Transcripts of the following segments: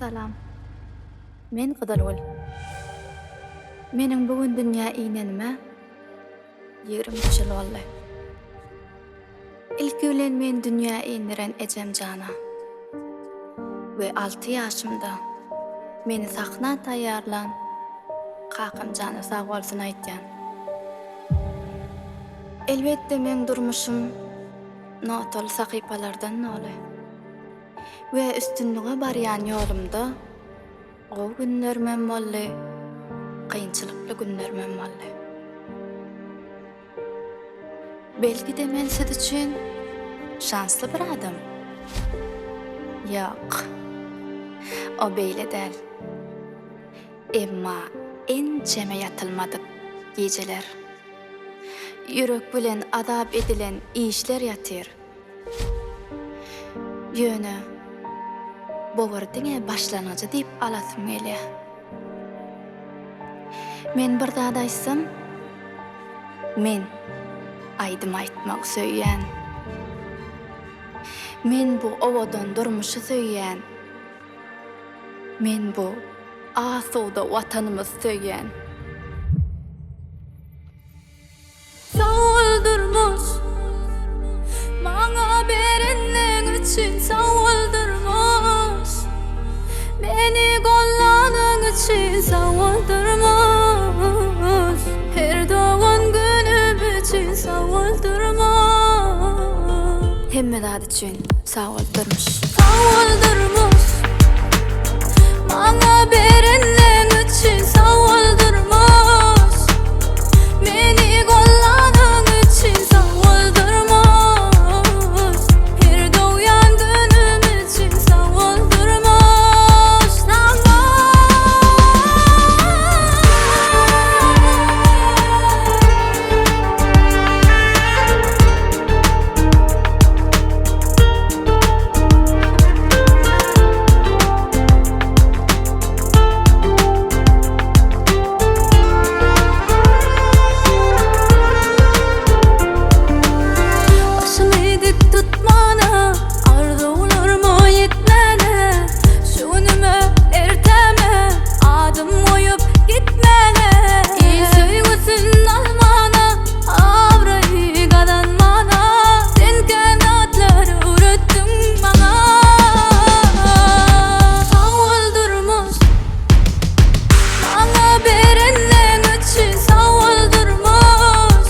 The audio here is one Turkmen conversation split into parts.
Salam. Men Gyzylgül. Meniň bu gün dünýä inenime 23 ýyl boldy. Ilki bilen meni dünýä indiren ejem jana we alty ýaşymda meni sahna taýýarlan kakam jana sag bolsun aýtýan. Elbetde meň durmuşym notaly sahypalardan doly we üstünlige barýan ýolumda Gowy günlerimem boldy, kynçylykly günlerimem boldy. Belki-de men siz üçin şansly bir adam? Ýok, o beýle däl. Emma ençeme ýatylmadyk gijeler, ýürek bilen azap edilen işler ýatyr. Ýöne bu bir diňe başlangyjy diýip alasym gelýär. Men bir zat aýtsam, men aýdym aýtmagy söýýän. Men bu owadan durmuşy söýýän. Men bu asuda Watanymyzy söýýän. Sag bol durmuş Maňa berenleň üçin sag bol durmuş Meni gollanyň üçin sag bol durmuş Her dogan günüm üçin sag bol durmuş. Hemme zat üçin sag bol durmuş. Sag bol durmuş Maňa berenleň üçin sag bol durmuş Meni gollanyň üçin sag bol durmuş Her dogýan günüm üçin sag bol durmuş Sag bol. Başymy dik tutmana, arzuwlaryma ýetmäne, Şu günüme, ertäme adym goýup gitmäne, Il söýgüsin almana, Abraý gazanmana sen kän zatlar öwretdiň maňa. Sag bol durmuş Maňa berenleň üçin sag bol durmuş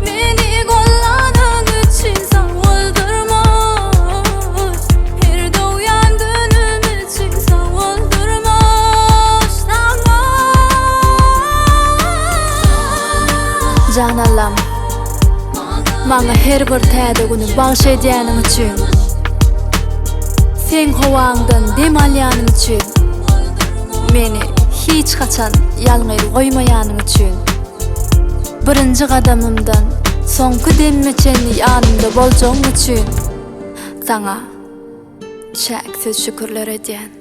Meni gollanyň üçin sag bol durmuş Her dogýan günüm üçin sag bol durmuş Sag bol. Jan Allam, maňa her bir täze güni bagş edýäniň üçin, Seň howaňdan dem alýanym üçin, meni hiç haçan ýalňyz goýmaýanyň üçin, birinji gadamymdan soňky demime çenli ýanymda boljagyň üçin Saňa çäksiz şükürler edýän.